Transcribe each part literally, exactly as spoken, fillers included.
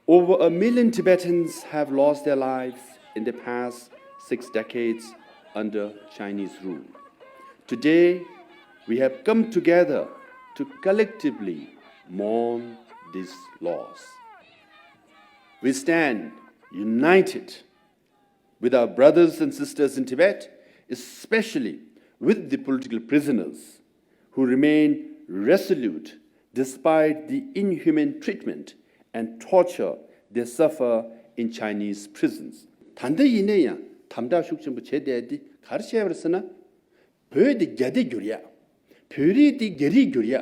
Over a million Tibetans have lost their lives in the past six decades under Chinese rule. Today, we have come together to collectively mourn this loss. We stand united with our brothers and sisters in Tibet, especially with the political prisoners who remain resolute despite the inhuman treatment and torture they suffer in Chinese prisons. ད་ལྟ་ཡིན་ན་ཡང་དམ་དྲག་ཤུགས་ཆེན་པོ་བྱས་བསྡད་དེ་ག་རེ་བྱས་པ་རེད་ཟེར་ན། བོད་དེ་རྒྱ་སྡེ་བསྒྱུར་ཡ། བོད་རིགས་དེ་རྒྱ་རིགས་བསྒྱུར་ཡ།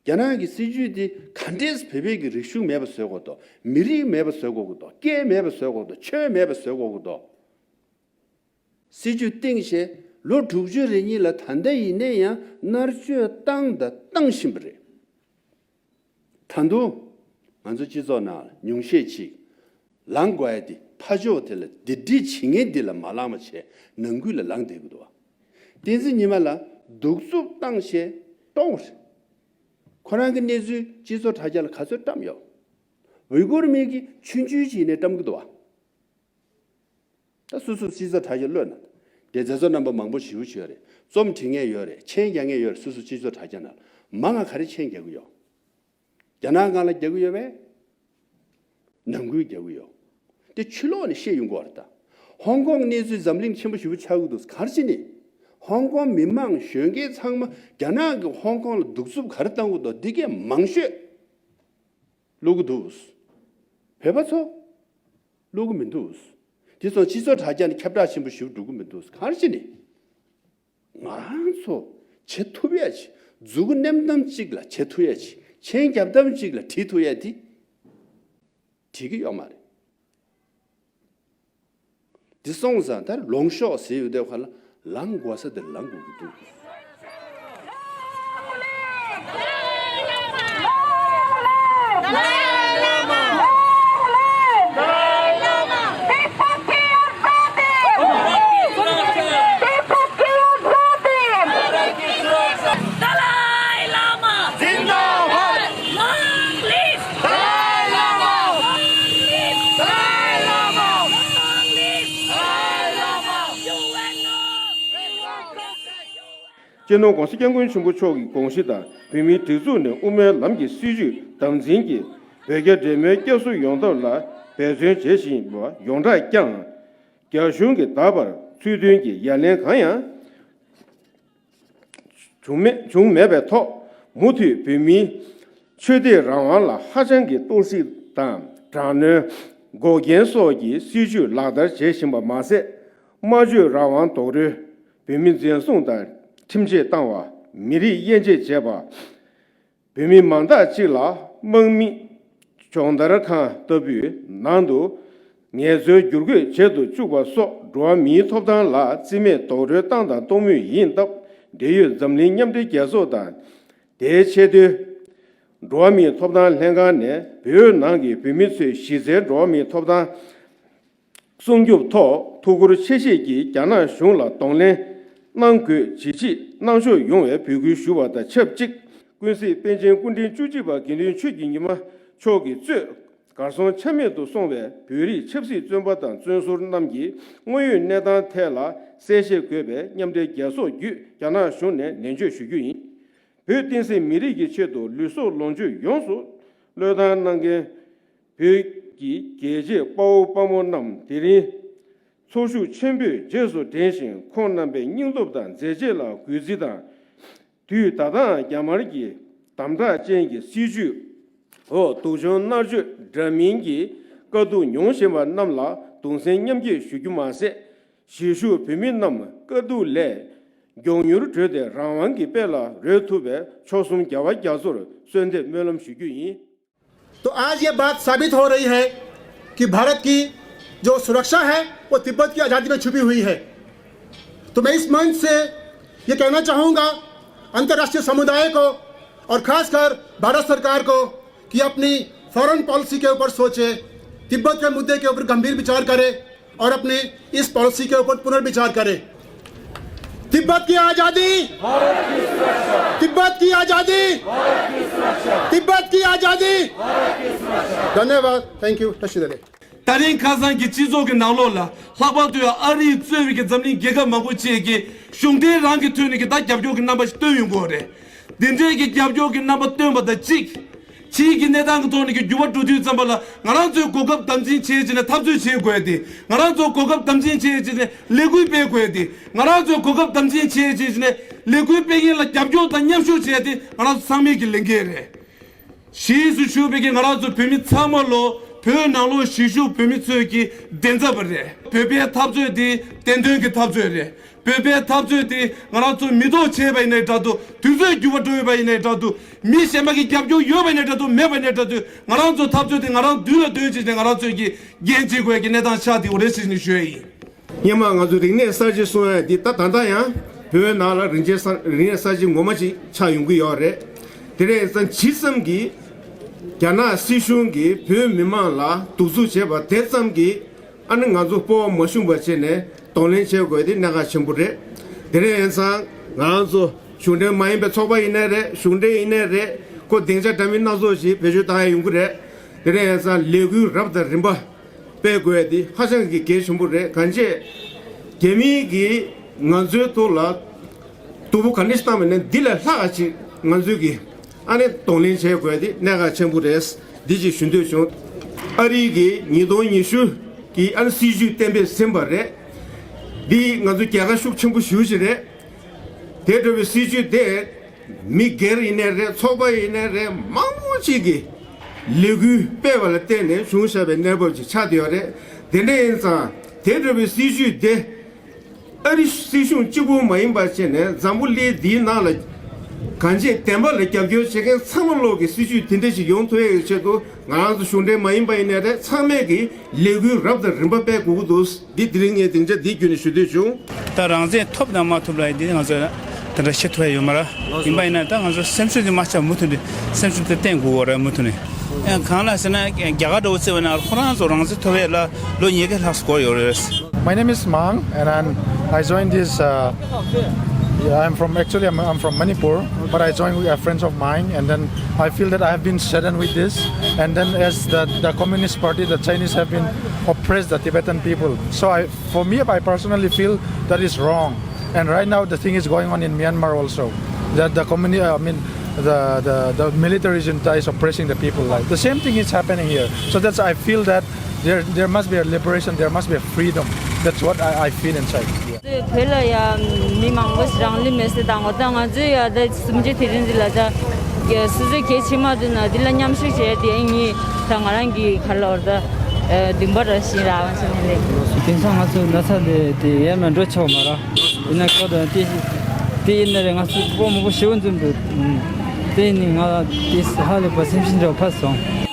རྒྱ་ནག་གི་སྲིད་ཇུས་དེ་ག་འདྲས་བོད་པའི་གི་རིག་གཞུང་མེད་པ་བཟོ་དགོས་དོ། མི་རིགས་མེད་པ་བཟོ་དགོས་དོ། སྐད་མེད་པ་བཟོ་དགོས་དོ། ཆོས་མེད་པ་བཟོ་དགོས་དོ། སྲིད་ཇུས་བཏིང་བྱས་ལོ་དྲུག་ཅུ་རེ་གཉིས་ལ་ད་ལྟ་ཡིན་ནའི་ཡང་མནར་གཅོད་བཏང་དང་བཏང་བཞིན་པ་རེད། ད་དུང་ང་ཚོ་སྤྱི་ཚོགས་ནང་ཉུང་ཤས་ཅིག་ལངས་དགོས་ཡ་དེ་ཕར་ཕྱོགས་དེ་ལ་སྡིག་སྒྲིབ་བྱེད་མཁན་འདི་ལ་མ་ལངས་པ་བྱས་ནང་ཁུལ་ལ་ལངས་བསྡད་ཀྱི་འདུག་བ། བསྟན་འཛིན་ཉི་མ་ལགས་གདུག་རྩུབ་བཏང་བྱས་གཏོང་བ་རེད། ཁོ་རང་གི་གནས་ཚུལ་སྤྱི་ཚོགས་དྲ་རྒྱ་ལ་ག་ཚོད་བཀྲམ་ཡོད། ཝི་གུར་མི་གིས་ཆུང་ཆུང་བྱས་ནས་བཀྲམ་གྱི་འདུག་བ། ད་སོ་སོ་སྤྱི་ཚོགས་དྲ་རྒྱ་ལོན་ན། དེ་མཛད་གཙོ་རྣམ་པ་མང་པོ་ཞེ་པོ་ཅིག་ཡོད་རེད། རྩོམ་འབྲི་མཁན་ཡོད་རེད། མཆན་རྒྱག་མཁན་ཡོད་རེད། སོ་སོ་སྤྱི་ཚོགས་དྲ་རྒྱ་ནང་ལ། མ་ང་ག་རེ་མཆན་རྒྱག་གི་ཡོད། རྒྱ་ནག་སྒང་ལ་རྒྱག་གི་ཡོད་པས། ནང་ཁུལ་རྒྱག་གི་ཡོད། དེ་ཕྱི་ལོགས་ནས་བཤད་ཡོང་གི་ཡོད་རེད་ད། ཧོང་ཀོང་གནས་ཚུལ་འཛམ་གླིང་ཆེན་པོ་ཞེ་པོ་ཆགས་ཀྱི་འདུག་ག་རེ་བྱས་ནས། ཧོང་ཀོང་མི་མང་གཞོན་སྐྱེས་ཚང་མ་རྒྱ་ནག་གིས་ཧོང་ཀོང་ལ་གདུག་རྩུབ་ག་རེ་བཏང་གི་འདུག་འདི་གས་མང་ཤོས་ཀློག་གི་འདུག་བོད་པ་ཚོ་ཀློག་གི་མི་འདུག་དེ་སོང་སྤྱི་ཚོགས་དྲ་རྒྱ་ནས་ཁྱབ་བསྒྲགས་ཆེན་པོ་ཞེ་པོ་འགྲོ་གི་མི་འདུག་ག་རེ་བྱས་ནས། ང་རང་ཚོ་བྱེད་ཐུབ་ཡ་ཅིག་མཛུ་གུ་མནན་ཐབས་ཅིག་ལ་བྱེད་ཐུབ་ཡ་ཅིག་མཆན་རྒྱབ་ཐབས་ཅིག་ལ་བྲིས་ཐུབ་ཡ་དེ་བྲིས་ཀྱི་ཡོད་མ་རེད། འདི་སོང་ཙང་ད་ལོངས་ཤོག་ཟེར་ཡོད་དུས་ཁ་ལ་ལངས་དགོས་ས་དེ་ལངས་དགོས་ཀྱི་འདུག Dalai Lama! Zindabad! Long live! Dalai Lama! Long live! Dalai Lama! Long live! Dalai Lama! U N O! We want justice! སྤྱི་ནོར་༸གོང་ས་༸སྐྱབས་མགོན་ཆེན་པོ་མཆོག་གི་དགོངས་གཞི་དང་བོད་མིའི་སྒྲིག་འཛུགས་ནས་དབུ་མའི་ལམ་གྱི་སྲིད་བྱུས་དམ་འཛིན་གྱིས་བོད་རྒྱ་འབྲེལ་མོལ་བསྐྱར་གསོ་ཡོང་ཐབས་ལ་འབད་བརྩོན་བྱེད་བཞིན་པ་ཡོངས་གྲགས་ཀྱང་། རྒྱ་གཞུང་གིས་ད་བར་ཚུལ་མཐུན་གྱི་ཡ་ལན་གང་ཡང་བྱུང་མེད་བྱུང་མེད་པའི་ཐོག་མུ་མཐུད་བོད་མིའི་ཆོས་དད་རང་དབང་ལ་ཧ་ཅང་གི་གཏོར་བཤིག་དང་དྲག་གནོན། འགོག་རྐྱེན་སོགས་ཀྱི་སྲིད་བྱུས་ལག་བསྟར་བྱེད་བཞིན་པ་མ་ཟད། སྨྲ་བརྗོད་རང་དབང་རྡོག་རོལ། བོད་མི་འཛིན་བཟུང་དང་ཁྲིམས་ཆད་བཏང་བ། མི་རིགས་དབྱེ་འབྱེད་བྱས་པ། བོད་མི་མང་དག་ཅིག་ལ་དམག་མི་སྦྱོང་བརྡར་ཁང་ལྟ་བུའི་ནང་དུ་ངལ་རྩོལ་བསྒྱུར་བཀོད་བྱེད་དུ་བཅུག་པ་སོགས་འགྲོ་བ་མིའི་ཐོབ་ཐང་ལ་བརྩི་མེད་རྡོག་རོལ་བཏང་དང་གཏོང་མུས་ཡིན་སྟབས། འབྲེལ་ཡོད་འཛམ་གླིང་མཉམ་འབྲེལ་རྒྱལ་ཚོགས་དང་། དེའི་ཆེས་མཐོའི་འགྲོ་བ་མིའི་ཐོབ་ཐང་ལྷན་ཁང་ནས་བོད་ནང་གི་བོད་མི་ཚོའི་གཞི་རྩའི་འགྲོ་བ་མིའི་ཐོབ་ཐང་སྲུང་སྐྱོབ་ཐོག་ཐུགས་ཁུར་ཆེ་བཞེས་ཀྱིས་རྒྱ་ནག་གཞུང་ལ་གདོང་ལེན་གནང་དགོས་ཇི་ཆེ་གནང་ཕྱོགས་ཡོང་བའི་འབོད་སྐུལ་ཞུ་བ་དང་ཆབས་ཅིག་ཀུན་གཟིགས་པཎ་ཆེན་སྐུ་ཕྲེང་བཅུ་གཅིག་པ་དགེ་འདུན་ཆོས་ཀྱི་ཉི་མ་མཆོག་གིས་གཙོས་གར་སོང་ཆ་མེད་དུ་སོང་བའི་བོད་རིགས་ཆབ་སྲིད་བཙོན་པ་དང་བཙོན་ཟུར་རྣམས་ཀྱི་དངོས་ཡོད་གནས་སྟངས་ཐད་ལ་གསལ་བཤད་དགོས་པའི་མཉམ་འབྲེལ་རྒྱལ་ཚོགས་བརྒྱུད་རྒྱ་ནག་གཞུང་ནས་ནན་བརྗོད་ཞུ་རྒྱུ་ཡིན། བོད་བསྟན་སྲིད་མི་རིགས་ཀྱི་ཆེད་དུ་ལུས་སྲོག་ལོངས་སྤྱོད་ཡོངས་སུ་བློས་བཏང་གནང་མཁན་བོད་ཀྱི་རྒྱལ་གཅེས་དཔའ་བོ་དཔའ་མོ་རྣམས་དེ་རིང་ཚོགས་ཞུགས་ཆེན་པོས་རྗེས་སུ་དྲན་ཞིང་ཁོང་རྣམ་པའི་སྙིང་སྟོབས་དང་མཛད་རྗེས་ལ་གུས་བརྩི་དང་། དུས་ད་ལྟའང་རྒྱ་དམར་གྱི་དམ་དྲག་ཅན་གྱི་སྲིད་བྱུས་འོག་སྡུག་སྦྱོང་མནར་གཅོད་འདྲ་མིན་གྱི་དཀའ་སྡུག་མྱོང་བཞིན་པ་རྣམས་ལ་གདུང་སེམས་མཉམ་སྐྱེད་ཞུ་རྒྱུ་མ་ཟད། གཞིས་བཞུགས་བོད་མི་རྣམས་དཀའ་སྡུག་ལས་མགྱོགས་མྱུར་གྲོལ་ཏེ་རང་དབང་གི་དཔལ་ལ་རོལ་ཐུབ་པའི་མཆོག་གསུམ་རྒྱལ་བ་རྒྱ་མཚོར་གསོལ་འདེབས་སྨོན་ལམ་ཞུ་རྒྱུ་ཡིན། तो आज ये बात साबित हो रही है कि भारत की जो सुरक्षा है, वो तिब्बत की आज़ादी में छुपी हुई है। तो मैं इस मंच से ये कहना चाहूँगा अंतर्राष्ट्रीय समुदाय को और खासकर भारत सरकार को कि अपनी फॉरेन पॉलिसी के ऊपर सोचे, तिब्बत के मुद्दे के ऊपर गंभीर विचार करे और अपनी इस पॉलिसी के ऊपर पुनर्विचार करे। तिब्बत की आजादी, तिब्बत की आजादी, तिब्बत की आजादी। धन्यवाद। Thank you. ད་རིང་ཁ་སང་གི་སྤྱི་ཚོགས་ཀྱི་ནང་ལོགས་ལ་ལྷག་པར་དུ་ཡང་ཨ་རིས་གཙོས་པའི་གི་འཛམ་གླིང་རྒྱལ་ཁབ་མང་པོ་ཅིག་གིས་གཞུང་འབྲེལ་རང་གི་ཐོག་ནས་ཀྱི་ད་རྒྱབ་སྐྱོར་གྱི་རྣམ་པ་ཞིག་སྟོན་ཡོང་གི་ཡོད་རེད། འདི་འདྲའི་གི་རྒྱབ་སྐྱོར་གྱི་རྣམ་པ་སྟོན་པ་དང་གཅིག་ཕྱིའི་གི་གནས་སྟངས་ཀྱི་ཐོག་ནས་ཀྱི་འགྱུར་བ་འགྲོ་དུས་ཙམ་པ་ལ་ང་རང་ཚོས་གོ་སྐབས་དམ་འཛིན་བྱེད་བྱས་ནས་འཐབ་རྩོད་བྱེད་དགོས་ཏེ། ང་རང་ཚོ་གོ་སྐབས་དམ་འཛིན་བྱེད་བྱས་ནས་ལས་འགུལ་སྤེལ་དགོས་ཏེ། ང་རང་ཚོས་གོ་སྐབས་དམ་འཛིན་བྱེད་བྱས་ནས་ལས་འགུལ་སྤེལ་མཁན་ལ་རྒྱབ་སྐྱོར་དང་མཉམ་ཞུགས་བྱས་ཏེ་ང་རང་ཚོ་ཚང་མའི་གི་ལས་འགན་རེད། ཕྱིས་སུ་བཞུགས་པའི་གི་ང་རང་ཚོ་བོད་མི་ཚང་མ་ལོ། བོད་ནང་ལོགས་གཞིས་བཞུགས་བོད་མི་ཚོས་ཀྱི་འགན་འཛིན་པ་རེད། བོད་པའི་འཐབ་རྩོད་དེ་བདེན་དོན་གྱི་འཐབ་རྩོད་རེད། བོད་པའི་འཐབ་རྩོད་དེ་ང་རང་ཚོ་མི་ཐོག་བྱས་པ་ཡིན་ནའི་འདྲ་འདུག་དུས་ཚོད་འགྱུར་བ་འགྲོ་ཡོད་པ་ཡིན་ནའི་འདྲ་འདུག་མི་གཞན་པ་གི་རྒྱབ་སྐྱོར་ཡོད་པ་ཡིན་ནའི་འདྲ་འདུག་མེད་པ་ཡིན་ནའི་འདྲ་འདུག་ང་རང་ཚོ་འཐབ་རྩོད་དེ་ང་རང་མདུན་ལ་འདོན་བྱས་ནས་ང་རང་ཚོས་ཀྱི་འགན་འཁྱེར་དགོས་ཀྱི་གནས་སྟངས་ཆགས་བསྡད་ཡོད་རེད་ཟེར་ནས་ཞུ་ཡ་ཡིན། སྔོན་མ་ང་ཚོ་རིག་གནས་གསར་བརྗེ་གསུང་ཡ་འདི་ད་ད་ལྟ་ཡང་བོད་ནང་ལ་རིག་གནས་གསར་རིག་གནས་གསར་བརྗེ་ངོ་མ་ཅིག་ཆགས་ཡོང་གི་ཡོད་རེད། དེ་རེད་ཙང་ཇི་ཙམ་གྱིས་རྒྱ་ནག་སྲིད་གཞུང་གིས་བོད་མི་མང་ལ་གདུག་རྩུབ་བྱས་པ་དེ་ཙམ་གྱིས་ཨ་ནི་ང་ཚོ་སྤོབས་པ་མ་ཞུམ་པ་བྱས་ནས་གདོང་ལེན་བྱེད་དགོས་དེ་གནད་འགག་ཆེན་པོ་རེད། དེ་རེད་ཙང་ང་རང་ཚོ་གཞུང་འབྲེལ་མ་ཡིན་པའི་ཚོགས་པ་ཡིན་ནའི་རེད། གཞུང་འབྲེལ་ཡིན་ནའི་རེད། ཁོ་སྡིངས་ཆ་འདྲ་མིན་སྣ་ཚོགས་ཤིག་བེད་སྤྱོད་བཏང་ཡ་ཡོང་གི་རེད། དེ་རེད་ཙང་ལས་འགུལ་རབ་དང་རིམ་པ་སྤེལ་དགོས་ཡ་དེ་ཧ་ཅང་གི་གལ་ཆེན་པོ་རེད། གང་ཅི། རྒྱ་མི་གིས་ང་ཚོའི་ཐོག་ལ་སྡུག་པོ་ག་འདྲ་ཞིག་བཏང་བ་ཡིན་ན་འདི་ལས་ལྷག་ག་ཅིག་ང་ཚོས་ཀྱི་ཨ་ནི་གདོང་ལེན་བྱེད་དགོས་ཡ་དེ་གནད་འགག་ཆེན་པོ་རེད། འདི་ཅིག་ཞུ་འདོད་བྱུང་། ཨ་རི་གིས་ཉིས་སྟོང་ཉི་ཤུ་གི་ཨ་ནི་སྲིད་ཇུས་གཏན་འབེབས་ཟིན་པ་རེད། འདི་ང་ཚོ་རྒྱལ་ཁ་ཤུགས་ཆེན་པོ་ཞེ་པོ་ཅིག་རེད། དེ་འདྲ་བའི་སྲིད་ཇུས་དེ། མི་སྒེར་ཡིན་ནའི་རེད། ཚོགས་པ་ཡིན་ནའི་རེད། མང་པོ་ཅིག་གིས་ལས་འགུལ་སྤེལ་བ་ལ་བརྟེན་ནས་བྱུང་བཞག་པའི་གནས་བབ་ཅིག་ཆགས་བསྡད་ཡོད་རེད། དེ་འདྲ་ཡིན་ཙང་དེ་འདྲ་བའི་སྲིད་ཇུས་དེ་ཨ་རི་སྲིད་གཞུང་གཅིག་པུ་མ་ཡིན་པ་བྱས་ནས་འཛམ་བུ་གླིང་འདིའི་ནང་ལ་གང་ཅི་བདེན་པ་ལ་རྒྱབ་སྐྱོར་བྱེད་མཁན་ཚང་མ་ལོག་གི་སྲིད་ཇུས་དེ་འདྲ་ཞིག་ཡོང་ཐུབ་ཡག་གི་ཆེད་དུ་ང་རང་ཚོ་གཞུང་འབྲེལ་མ་ཡིན་པ་ཡིན་ནའི་རེད། ཚང་མས་ཀྱི་ལས་འགུལ་རབ་དང་རིམ་པ་སྤེལ་དགོས་ཀྱི་འདུག་འདི་དེ་རིང་ངས་སྡིངས་ཆ་འདིའི་བརྒྱུད་ནས་ཞུ་འདོད་བྱུང་། ད་རང་བཙན་ཐོབ་དང་མ་ཐོབ་ལ་འདི་ང་ཚོ་དེ་འདྲ་ཤེས་ཐུབ་ཡ་ཡོད་མ་རེད། ཡིན་པ་ཡིན་ན་ད་ང་ཚོ་སེམས་ཤུགས་དེ་མ་ཆག་མུ་མཐུད་ནས་སེམས་ཤུགས་དེ་བསྟན་དགོས་པ་རེད་མུ་མཐུད་ནས། ཨ་གང་ལ་ཟེར་ན་རྒྱ་གར་འདྲ་བོ་བརྩི་བ་ན་ཁོ་རང་ཚོ་རང་བཙན་ཐོབ་ཡ་ལ་ལོ་ཉིས་བརྒྱ་ལྷག་འགོར་ཡོད་རེད། My name is Mang, and I'm, I joined this. Uh, yeah, I'm from actually I'm, I'm from Manipur, but I joined with a friends of mine, and then I feel that I have been saddened with this. And then as the, the Communist Party, the Chinese have been oppressed the Tibetan people. So I, for me, I personally feel that is wrong. And right now, the thing is going on in Myanmar also. That the communi- I mean, the, the, the military junta is oppressing the people. Like the same thing is happening here. So that's I feel that there there must be a liberation. There must be a freedom. That's what I, I feel inside. Yeah. བོད་ལ་ཡང་མི་མང་པོ་ཞིག་རང་ལུས་མེར་སྲེག་བཏང་བ་དང་ང་ཚོས་ཡང་ད་གསུམ་བཅུ་དེ་རིང་འདི་ལ་ད་སོ་སོའི་གལ་ཆེ་མ་ཐུབ་ན་འདི་ལ་མཉམ་ཞུགས་བྱས་ཏེ་ངས་ད་ང་རང་གི་ག་ལ་བར་ད་འདུན་པ་ར་ཞིག་རག་བ་ཞིག་ལས། དེང་སང་ང་ཚོ་ན་ཚ་ལས་དེ་ཡར་མར་འགྲོ་ཆོག་མ་ར། ཡིན་ན་ཁ་དང་དེ་དེ་ཡིན་ན་རེ་ང་ཚོ་སྤོ་མོ་པོ་ཞེ་པོ་འཛོམས་འདུག་དེ་ནི་ང་དེ་ཧ་ལས་པ་སེམས་ཤིན་ཏུ་ཕར་སོང་།